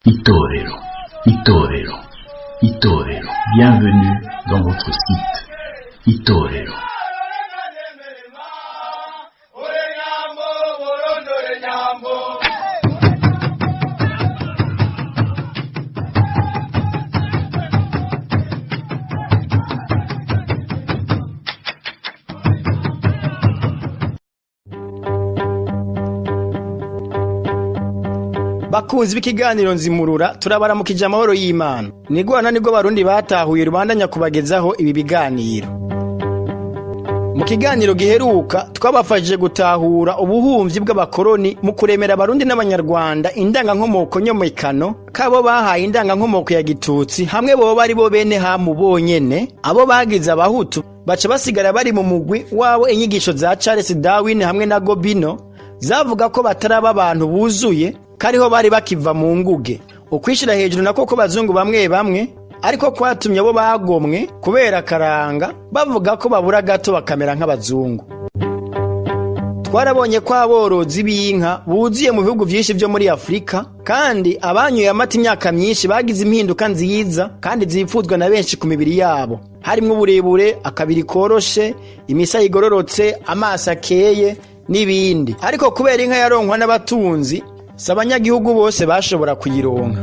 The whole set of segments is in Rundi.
Itorero, Itorero, Itorero. Bienvenue dans votre site Itorero. Bakunzi b'ikiganiro Nzimurura, turabaramukije amahoro y'Imana. Nigwana nibwo Barundi batahuye rubandanya kubagezaho ibi biganiro. Mu kiganiro giheruka twabafashije gutahura ubuhumvyi bw'abakoroni mu kuremera Abarundi n'Abanyarwanda indangankomoko nyomekano kabo bahaye indangankomoko ya Gitutsi, hamwe boba ari bo bene Hamu bonyene. Abo bagize Abahutu baca basigara bari mu mugwi wabo inyigisho za Charles Darwin hamwe na Gobino zavuga ko bataraba abantu buzuye, kariho bari bakiva mu nguge. Ukwishira hejuru nako ko bazungu bamwe bamwe ariko kwatumye abo bagomwe kubera karanga bavuga ko babura gato bakamera nk'abazungu. Twarabonye ko aborozi b'inka buzuye mu bihugu vyinshi vyo muri Afurika, kandi abanyoye amata imyaka myinshi bagize impinduka nziza kandi zipfuzwa na benshi ku mibiri yabo, harimwo uburebure, akabiri koroshe, imisaya igororotse, amaso akeye n'ibindi. Ariko kubera inka yaronkwa n'abatunzi, si abanyagihugu bose bashobora kuyironka.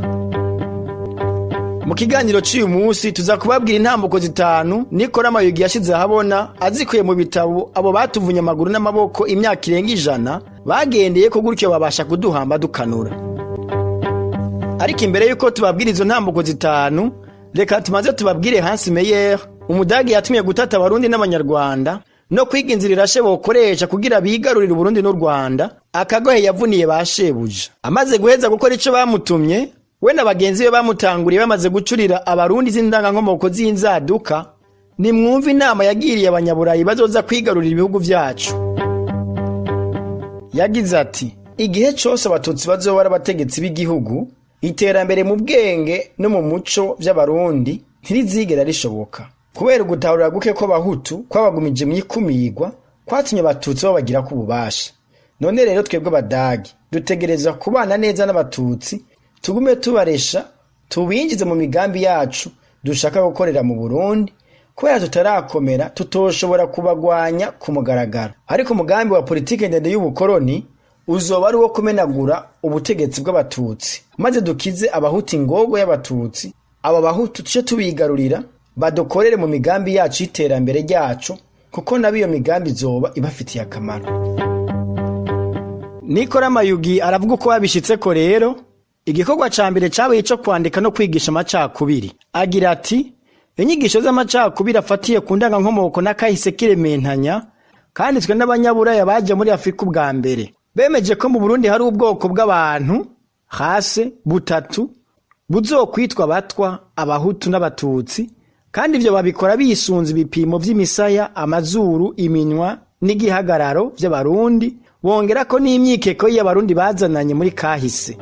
Mu kiganiro c'uyu munsi tuza kubabwira intambuko zitanu Nikora Mayugi yashize ahabona azikuye mu bitabo abo batuvunye amaguru n'amaboko imyaka irenga 100 bagendeye ko gutyo babasha kuduhamba dukanura. Ariko imbere yuko tubabwira izo ntambuko zitanu, reka tumaze tubabwire Hans Meyer, umudagi yatumye gutata Abarundi n'Abanyarwanda no kwiga inzira irashe bokoresha kugira bigarurire Uburundi n'u Rwanda, akagohe yavuniye ba shebuja. Amaze guheza gukora ico bamutumye, we na bagenzi be bamutanguriye bamaze gucurira Abarundi z'indangankomoko z'inzaduka, nimwumve inama yagiriye Abanyaburayi bazoza kwigarurira ibihugu vyacu. Yagize ati: igihe cose Abatutsi bazoba ari abategetsi b'igihugu, iterambere mu bwenge no mu muco vy'Abarundi ntirizigera rishoboka. Kubera ugutahurira guke kw'Abahutu kwabagumije mw'ikumigwa, kwatumye Abatutsi babagirako ububasha. None rero twebwe Abadagi dutegerezwa kubana neza n'Abatutsi, tugume tubaresha, tubinjize mu migambi yacu dushaka gukorera mu Burundi. Kubera tutarakomera, tutoshobora kubagwanya ku mugaragaro, ariko umugambi wa politike ndende y'ubukoroni uzoba ari uwo kumenagura ubutegetsi bw'Abatutsi, maze dukize Abahutu ingogo y'Abatutsi. Abo Bahutu tuce tubigarurira, badukorere mu migambi yacu y'iterambere ryacu, kuko nabo iyo migambi izoba ibafitiye akamaro. Nikora Mayugi aravuga uko babishitseko. Rero igikorwa ca mbere cabaye ico kwandika no kwigisha amacakubiri. Agira ati: inyigisho z'amacakubiri afatiye ku ndangankomoko n'akahise kirementanya kanditswe n'Abanyaburaya baje muri Afurika ubwa mbere, bemeje ko mu Burundi hari ubwoko bw'abantu hase butatu buzokwitwa Abatwa, Abahutu n'Abatutsi, kandi ivyo babikora bisunze ibipimo vy'imisaya, amazuru, iminwa n'igihagararo vy'Abarundi, bongerako n'imyikeko y'Abarundi bazananye muri kahise.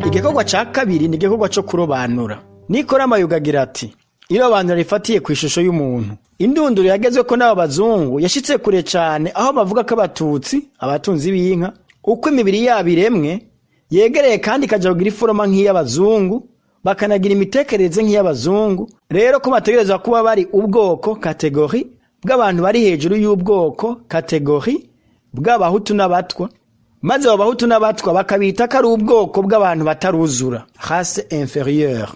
Igikorwa ca kabiri ni igikorwa co kurobanura. Nikora Mayuga agira ati: irobanura rifatiye ku ishusho y'umuntu. Indunduro yagezweko n'abo bazungu yashitse kure cane, aho bavuga ko Abatutsi, abatunzi b'inka, uko imibiri yabo iremwe yegereye kandi ikaja kugira iforoma nk'iy'abazungu, bakanagira imitekerereze nk'iy'abazungu, rero ko bategerezwa kuba bari ubwoko catégorie bw'abantu bari hejuru y'ubwoko catégorie bw'Abahutu n'Abatwa, maze abo Bahutu n'Abatwa bakabita ko ari ubwoko bw'abantu bataruzura, race inférieure.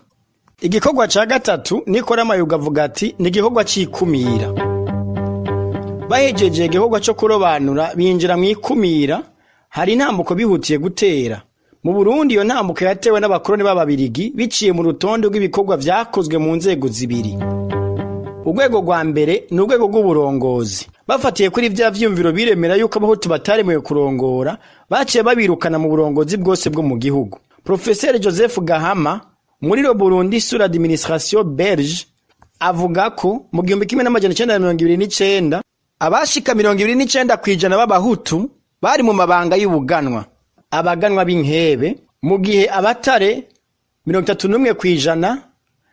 Igikorwa ca gatatu, Nikora Mayuga avuga ati, ni igikorwa c'ikumira. Bahejeje igikorwa co kurobanura, binjira mw'ikumira. Hari intambuko bihutiye gutera mu Burundi. Iyo ntambuko yatewe n'abakoroni b'Ababirigi biciye mu rutonde rw'ibikorwa vyakozwe mu nzego zibiri. Urwego rwa mbere ni urwego rw'uburongozi. Bafatiye kuri vya vyiyumviro biremera yuko Abahutu bataremewe kurongora, baciye babirukana mu burongozi bwose bwo mu gihugu. Profeseri Joseph Gahama muri Le Burundi sous l'administration belge avuga ko mu 1929 abashika 29% b'Abahutu bari mu mabanga y'ubuganwa, abaganwa b'inkebe, mu gihe abatare 31%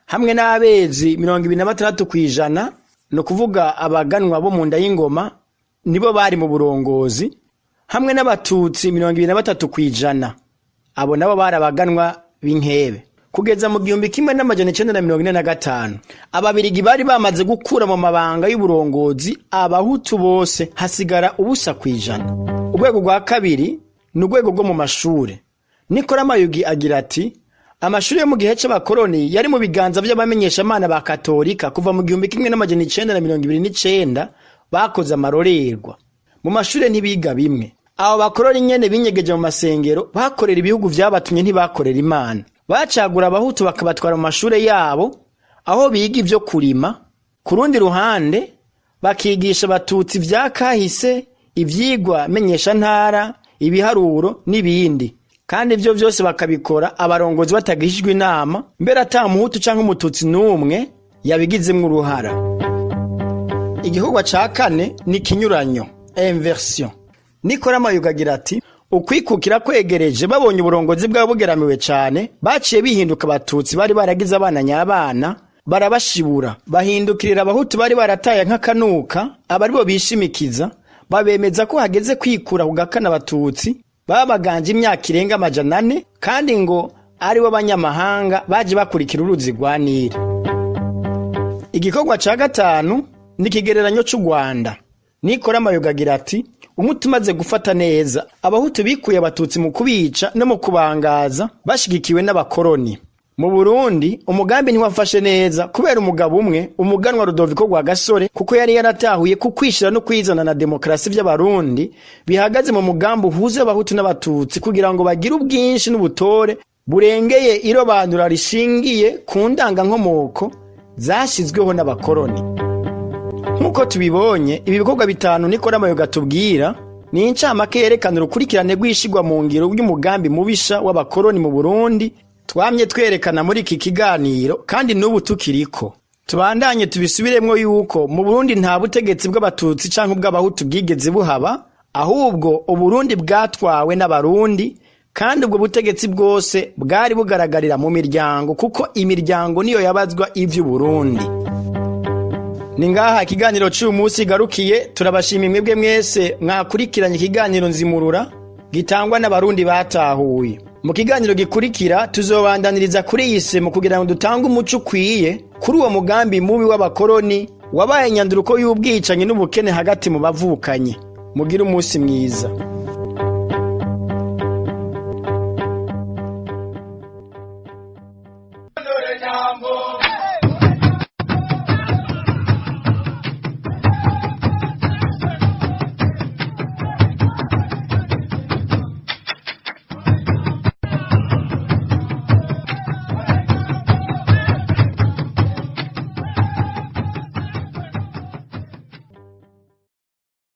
hamwe n'abezi 26%, ni ukuvuga abaganwa bo mu nda y'ingoma, nibo bari mu burongozi, hamwe n'Abatutsi 23%, abo nabo bari abaganwa. b'inkebe. Kugeza mu 1945, Ababirigi bari bamaze gukura mu mabanga y'uburongozi Abahutu bose, hasigara 0%. Urwego rwa kabiri ni urwego rwo mu mashure. Nikora Mayugi agira ati: "Amashuri yo mu gihe c'abakoroni yari mu biganza vy'abamenyeshamana ba Katolika kuva mu 1929. Bakoze amarorerwa mu mashure, ntibiga bimwe. Abo bakoroni nyene binyegeje mu masengero, bakorera ibihugu vyabatumye, ntibakorera Imana. Bacagura Abahutu bakabatwara mu mashure yabo aho biga ivyo kurima, ku rundi ruhande bakigisha Abatutsi vya kahise, ivyigwa menyeshantara, ibiharuro n'ibindi. Kandi ivyo vyose bakabikora abarongozi batagishijwe inama, mbere ata Muhutu canke Umututsi n'umwe yabigizemwo uruhara." Igikorwa ca kane ni ikinyuranyo, inversion. Nikora Mayuga agira ati: "Ukwikukira kwegereje, babonye uburongozi bwabo bugeramiwe cane, baciye bihinduka Abatutsi bari baragize abana nyabana, barabashibura, bahindukirira Abahutu bari barataye nk'akanuka, abaribo bishimikiza, babemeza ko hageze kwikura ku gakana Abatutsi babaganje imyaka irenga 400, kandi ngo aribo banyamahanga baje bakurikira uruzi rwa Nili." Igikorwa ca gatanu ni ikigereranyo c'u Rwanda. Nikora Mayoga agira ati: "Umuti umaze gufata neza, Abahutu bikuye Abatutsi mu kubica no mu kubangaza, bashigikiwe n'abakoroni. Mu Burundi umugambi ntiwafashe neza kubera umugabo umwe, umuganwa Rudoviko Rwagasore, kuko yari yaratahuye ku kwishira no kwizana na demokarasi vy'Abarundi bihagaze mu mugambi uhuza Abahutu n'Abatutsi kugira ngo bagire ubwinshi n'ubutore burengeye irobanura rishingiye ku ndangankomoko zashizweho n'abakoroni." Nk'uko tubibonye, ibi bikorwa bitanu Nikora Mayoga tubwira ni incamake yerekana urukurikirane rw'ishigwa mu ngiro ry'umugambi mubisha w'abakoroni mu Burundi twamye twerekana muri iki kiganiro, kandi n'ubu tukiriko. Tubandanye tubisubiremwo yuko mu Burundi nta butegetsi bw'Abatutsi canke ubw'Abahutu bwigeze buhaba, ahubwo Uburundi bwatwawe n'Abarundi, kandi ubwo butegetsi bwose bwari bugaragarira mu miryango, kuko imiryango niyo yabazwa ivy'Uburundi. Ni ngaha ikiganiro c'uyu munsi garukiye. Turabashima mwebwe mwese mwakurikiranye ikiganiro Nzimurura gitangwa n'Abarundi batahuye. Mu kiganiro gikurikira tuzobandaniriza kuri iyi semo kugira ngo dutange umuco ukwiye kuri uwo mugambi mubi w'abakoroni wabaye inyanduruko y'ubwicanyi n'ubukene hagati mu bavukanyi. Mugire umunsi mwiza. Jambo.